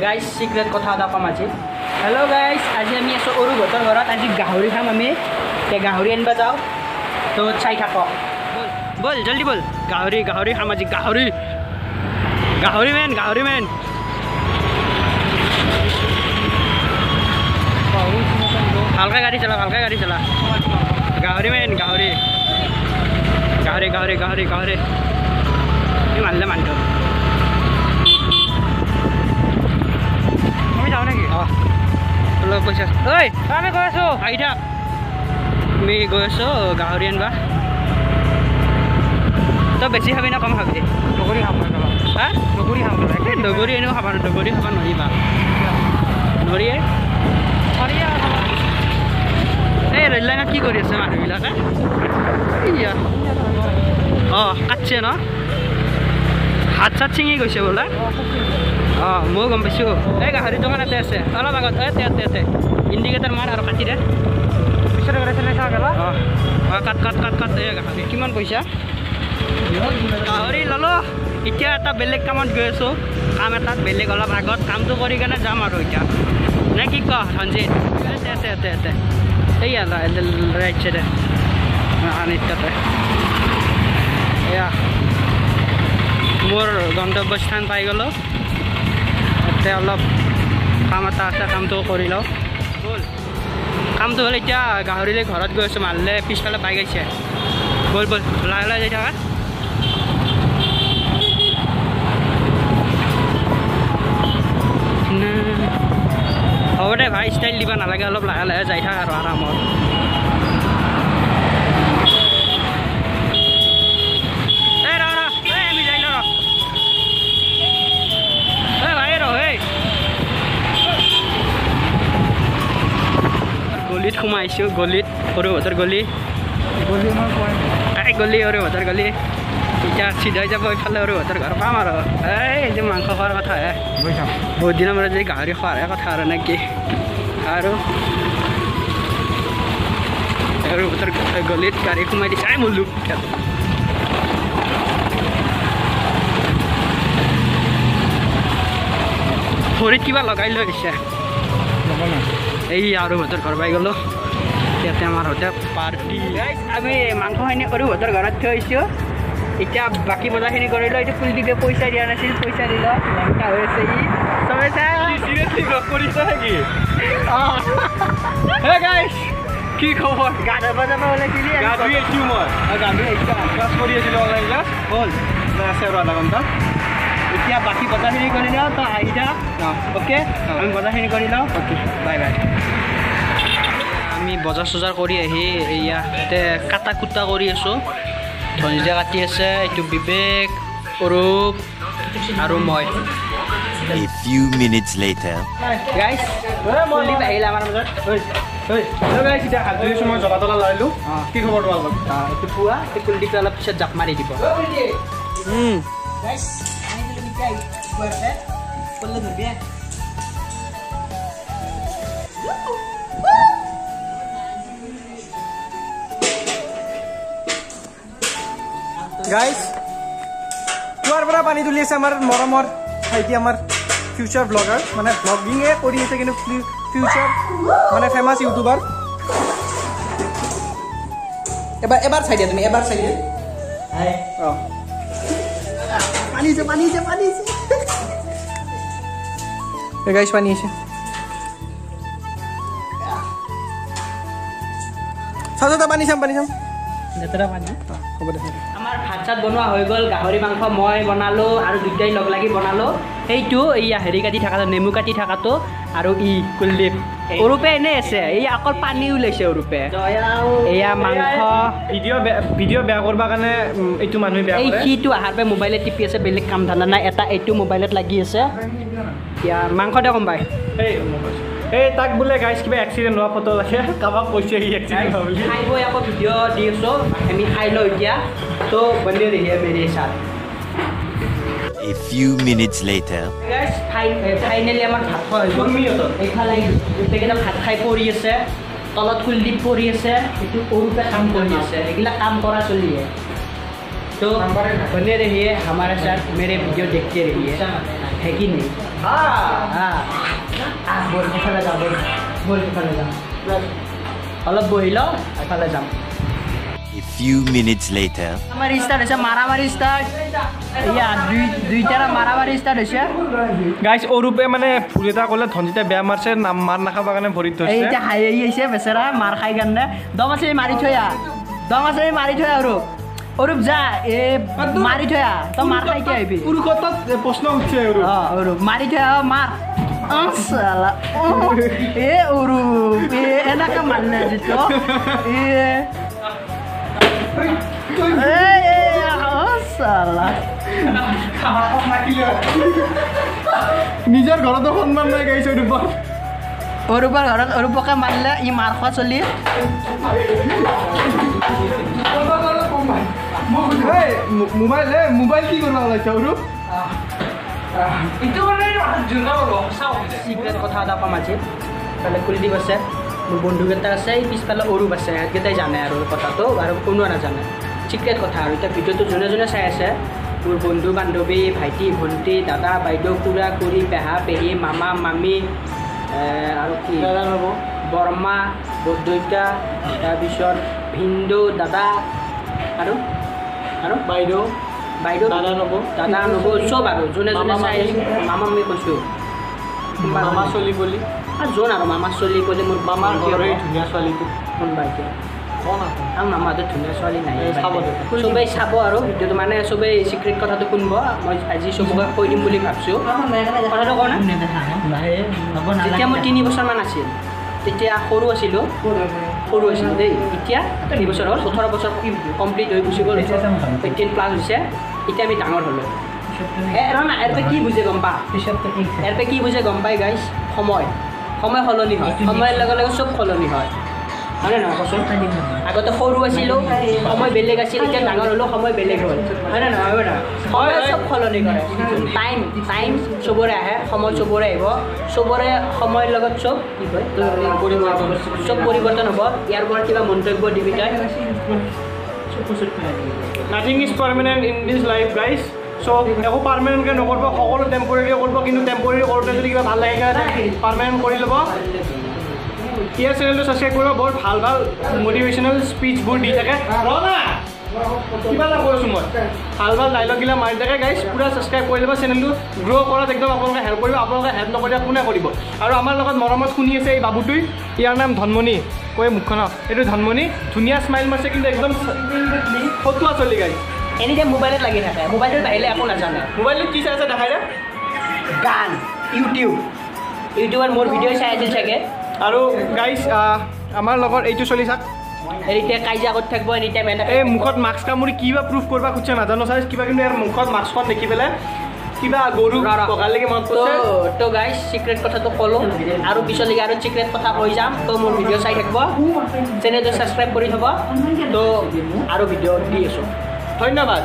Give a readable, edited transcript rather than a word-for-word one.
Guys secret কথা এটা ক'ম আজি। হেল্ল' গাইজ, আজি আমি আছোঁ অৰূপহঁতৰ ঘৰত। আজি গাহৰি খাম আমি। এতিয়া গাহৰি আনিব যাওঁ, তো চাই থাকক। ব'ল ব'ল জল্দি ব'ল। গাহৰি গাহৰি খাম আজি, গাহৰি গাহৰি মেন, গাহৰি মেন। ভালকৈ গাড়ী চলা, ভালকৈ গাড়ী চলা। গাহৰি মেন, গাহৰি গাহৰি গাহৰি গাহৰি গাহৰি। এই মাৰিলে মানুহটো। আমি যাওঁ নেকি? অঁ, তোৰ লগত পইচা। ঐ আমি গৈ আছোঁ, আহি থাক। আমি গৈ আছোঁ গাহৰি আনিবা। তই বেছি খাবি না কম খাবি? দগৰি খাম মই। হা, দগৰি খাম। এই দগৰি এনেও খাবা, দগৰি খাব নোৱাৰিবা। নৰিয়ে। এই ৰেল লাইনত কি কৰি আছে মানুহবিলাকে? এইয়া অঁ, কাটছে ন, হাত চাত ছিঙি গৈছে বোলে। অঁ, ময়ো গম পাইছোঁ। এই গাহৰি দোকান ইয়াতে আছে অলপ আগত। এই ইয়াতে ইয়াতে ইণ্ডিকেটৰ মাৰ আৰু কাটি দে। অঁ অঁ, কাট কাট কাট কাট। এই গাহৰি কিমান পইচা? গাহৰি ল'লোঁ। এতিয়া এটা বেলেগ কামত গৈ আছোঁ, কাম এটাত বেলেগ অলপ আগত কামটো কৰি কেনে যাম আৰু এতিয়া, নে কি ক ধনজিত? ইয়াতে ইয়াতে ইয়াতে এইয়া ৰাইট চাইডে তাতে। এয়া মোৰ গন্তব্যস্থান পাই গ'লোঁ। ইয়াতে অলপ কাম এটা আছে, কামটো কৰি লওঁ। ব'ল, কামটো হ'ল এতিয়া গাহৰিলৈ ঘৰত গৈ আছোঁ। মাৰিলে পিছফালে বাইক আহিছে। ব'ল ব'ল, লাহে লাহে যাই থাকা। হ'ব দে ভাই, ষ্টাইল দিব নালাগে, অলপ লাহে লাহে যাই থাক আৰু আৰামত। এই ৰ ৰ, এই আমি যাই ৰ। এই ভাই ৰ, এই গলিত সোমাইছোঁ, গলিত সৰুহঁতৰ গলি। এই গলি সৰুহঁতৰ গলি। এতিয়া চিধাই যাব ইফালে সৰুহঁতৰ ঘৰ পাম আৰু। এই যে মাংস খোৱাৰ কথাহে, বহুত দিনৰ মূৰত যে গাহৰি খোৱাৰহে কথা আৰু, নে কি? আৰু সৰুহঁতৰ গলিত গাড়ী সোমাই দিছে। এই মল্লু ভৰিত কিবা লগাই লৈ আহিছে। এই অৰূপহঁতৰ ঘৰ পাই গ'লোঁ। ইয়াতে আমাৰ সৈতে পাৰ্টি। আমি মাংসখিনি অৰূপহঁতৰ ঘৰত থৈ আহিছোঁ। এতিয়া বাকী বজাৰখিনি কৰিলোঁ। এতিয়া কুলদীপে পইচা দিয়া নাছিল, পইচা দিলোঁ। লেংটা হৈ আছে ই। চবে কি খবৰ? গা ধুব যাব ওলাইছিলি? গা ধুই আহিছোঁ মই। গা ধুই আহিছা? ক্লাছ কৰি আছিলোঁ, অনলাইন ক্লাছ। হ'ল আছে আৰু আধা ঘণ্টা। এতিয়া বাকী বজাৰখিনি কৰি লওঁ, তই আহি থাক। অ'কে, আমি বজাৰখিনি কৰি লওঁ। Okay, bye bye. আমি বজাৰ চজাৰ কৰি আহি ইয়াতে কাটা কুটা কৰি আছোঁ। ধনজিতে কাটি আছে, এইটো বিবেক, অৰূপ আৰু মই। A few minutes later. Guys, Kuldeep আহিল আমাৰ মাজত। গাইছ, এতিয়া হাত ধুই আছোঁ মই, জ্বলা তলা লাৰিলোঁ। কি খবৰ তোমালোকৰ? এইটো পুৱা, এই কুলদীপে অলপ পিছত জাপ মাৰি দিব। গাইছ, কুঁৱাৰ পৰা পানী তুলি আছে আমাৰ মৰমৰ ভাইটি, আমাৰ ফিউচাৰ ব্লগাৰ। মানে ব্লগিঙে কৰি আছে, কিন্তু ফিউচাৰ মানে ফেমাছ ইউটিউবাৰ। এবাৰ এবাৰ চাই দিয়া, তুমি এবাৰ চাই দিয়া। অঁ, পানী আছে, পানী আছে, পানী আছে। এই গাইছ, পানী আছে। চাওঁ, পানী চাম, পানী চাম। লেতেৰা পানী। হ'ব দে। আমাৰ ভাত চাত বনোৱা হৈ গ'ল। গাহৰি মাংস মই বনালোঁ আৰু দুটাই লগ লাগি বনালোঁ। সেইটো এইয়া হেৰি কাটি থকাটো, নেমু কাটি থকাটো, আৰু ই কুলদীপ। অৰূপে এনেই আছে, এই অকল পানী ওলাইছে অৰূপে। এয়া মাংস। ভিডিঅ' বেয়া কৰিবৰ কাৰণে এইটো মানুহে বেয়া এই কৰে। সিটো অহাৰ পৰা মোবাইলে টিপি আছে, বেলেগ কাম ধান্দা নাই। এটা এইটো মোবাইলত লাগি আছে। এতিয়া মাংস দে কম পাই। এই এই তাক বোলে গাইছ কিবা এক্সিডেণ্ট হোৱা ফটো লাগে, কাৰোবাক কৈছে সি এক্সিডেণ্ট হোৱা বুলি। খাই বৈ আকৌ ভিডিঅ' দি আছোঁ। আমি খাই লওঁ এতিয়া, তো বনে ৰহিয়ে মেৰে সাথ। A few minutes later. Guys, finally আমাৰ ভাত খোৱা হৈ গ'ল। এইফালে গোটেইকেইটা ভাত খাই পৰি আছে, তলত কুলদীপ পৰি আছে, এইটো অৰূপে কাম কৰি আছে। এইবিলাক কাম কৰা চলিয়ে। तो बने रहिए हमारे साथ, मेरे वीडियो देखते रहिए, है कि नहीं? हाँ। আহ বল ইফালে যাম, বল বল ইফালে যাম, অলপ বহি লওঁ, এফালে যাম। A few minutes later. আমাৰ ষ্টাৰ্ট হৈছে মাৰামাৰি ষ্টাৰ্ট। ইয়া দুইটাৰে মাৰামাৰি ষ্টাৰ্ট হৈছে। গাইছ অৰূপে মানে ভুল এটা ক'লে ধনজিতে বেয়া মাৰছে, নাম মাৰ নাখাবৰ কাৰণে ভৰিত ধৰিছে। এতিয়া হাঁহি আহিছে বেচেৰা মাৰ খাই কাৰণে। দম আছে মাৰি থৈ আহ, দম আছে মাৰি থৈ আহ অৰূপ, অৰূপ যা, এই মাৰি থৈ আহ, তই মাৰ খাই কি আহিবি? পুৰুষত্বত প্ৰশ্ন উঠছে অৰূপ। অঁ অৰূপ মাৰি থৈ আহ, মাৰ। চালা এ অৰূপ এ এনেকৈ মাৰিলে যিটো এ নিজৰ ঘৰতো সন্মান নাই গাইছ অৰূপৰ। অৰূপৰ ঘৰত অৰূপকে মাৰিলে ই মাৰ খোৱা চলি। মোবাইল মোবাইল কি কৰিব ওলাইছে অৰূপ? চিক্ৰেট কথা এটা কম আজি। ইফালে কুলদীপ আছে, মোৰ বন্ধুকেইটা আছে, এই পিছফালে অৰূপ আছে, সিহঁতকেইটাই জানে আৰু কথাটো, আৰু কোনোৱে নাজানে। চিক্ৰেট কথা আৰু এতিয়া ভিডিঅ'টো যোনে যোনে চাই আছে, মোৰ বন্ধু বান্ধৱী, ভাইটি ভণ্টি, দাদা বাইদেউ, খুৰা খুৰী, পেহা পেহী, মামা মামী, আৰু কি বৰমা বৰদেউতা, তাৰপিছত ভিনদেউ দাদা, আৰু আৰু বাইদেউ বাইদেউ দাদা নবৌ, দাদা নবৌ, চব আৰু যোনে যোনে চাই, মামা মামী কৈছোঁ, মামা চলি বুলি যোন আৰু মামা চলি ক'লে মোৰ মামাৰ ঘৰৰ ধুনীয়া ছোৱালীটো কোনোবা এতিয়া আৰু মামাহঁতৰ ধুনীয়া ছোৱালী নাই, চবেই চাব আৰু ভিডিঅ'টো, মানে চবেই চিক্ৰেট কথাটো শুনিব। মই আজি চবকে কৈ দিম বুলি ভাবছোঁ। কথাটো কওঁ না, যেতিয়া মোৰ 3 বছৰমান আছিল, তেতিয়া সৰু আছিলোঁ, সৰু আছিলোঁ দেই। এতিয়া 3 বছৰ হ'ল, 18 বছৰ কমপ্লিট হৈ গুচি গ'ল, 18 প্লাছ হৈছে। এতিয়া আমি ডাঙৰ হ'লোঁ। এৰপে কি বুজে গম পা, এৰপে কি বুজে গম পাই গাইছ? সময়, সময় সলনি হয়, সময়ৰ লগে লগে চব সলনি হয়, হয়নে নহয় কচোন? আগতে সৰু আছিলোঁ, সময় বেলেগ আছিল, এতিয়া ডাঙৰ হ'লেও সময় বেলেগ হ'ল, হয়নে নহয়? হয় নহয়? সময় চব সলনি কৰে। টাইম, টাইম চবৰে আহে, সময় চবৰে আহিব, চবৰে সময়ৰ লগত চব কি কয় চব পৰিৱৰ্তন হ'ব। ইয়াৰ পৰা কিবা মন্তব্য দিবি তই? Nothing is permanent in this life guys. So একো পাৰ্মানেণ্টকৈ নকৰিব, সকলো টেম্পৰেৰী কৰিব, কিন্তু টেম্পৰেৰী কৰোঁতে যদি কিবা ভাল লাগে পাৰ্মানেণ্ট কৰি ল'ব। ইয়াৰ চেনেলটো ছাবস্ক্ৰাইব কৰিব, বৰ ভাল ভাল মটিভেশ্যনেল স্পীচবোৰ দি থাকে। ৰ না কিবা এটা কৈ আছোঁ মই, ভাল ভাল ডাইলগবিলাক মাৰি থাকে গাইজ। পূৰা ছাবস্ক্ৰাইব কৰি ল'ব, চেনেলটো গ্ৰ' কৰাত একদম আপোনালোকে হেল্প কৰিব। আপোনালোকে হেল্প নকৰিলে কোনে কৰিব? আৰু আমাৰ লগত মৰমত শুনি আছে এই বাবুটোই, ইয়াৰ নাম ধনমণি। কৈ মুখখন এইটো ধনমণি, ধুনীয়া স্মাইল মাৰিছে, কিন্তু একদম ফটুৱা চলি গাইজ। এনি টাইম মোবাইলত লাগি থাকে, মোবাইলটোৰ বাহিৰে একো নাজানে। মোবাইলটোত কি চাই আছে দেখাই দে? গান, ইউটিউব, ইউটিউবত মোৰ ভিডিঅ' চাই আছিল চাগে। আৰু গাইজ আমাৰ লগত এইটো চলি চাক, এনিটাইম কাজিয়া কৰি থাকিব, এনিটাইম এনেকৈ এই মুখত মাস্ক কামুৰি কিবা প্ৰুফ কৰিব খুজিছে নাজানো চাই কিবা, কিন্তু ইয়াৰ মুখত মাস্কখন দেখি পেলাই কিবা গৰু বগালৈকে মনত পৰিছে। তো গাইজ চিক্ৰেট কথাটো ক'লোঁ, আৰু পিছলৈকে আৰু চিক্ৰেট কথা কৈ যাম। তো মোৰ ভিডিঅ' চাই থাকিব, চেনেলটো ছাবস্ক্ৰাইব কৰি থ'ব। তো আৰু ভিডিঅ' দি আছোঁ। ধন্যবাদ।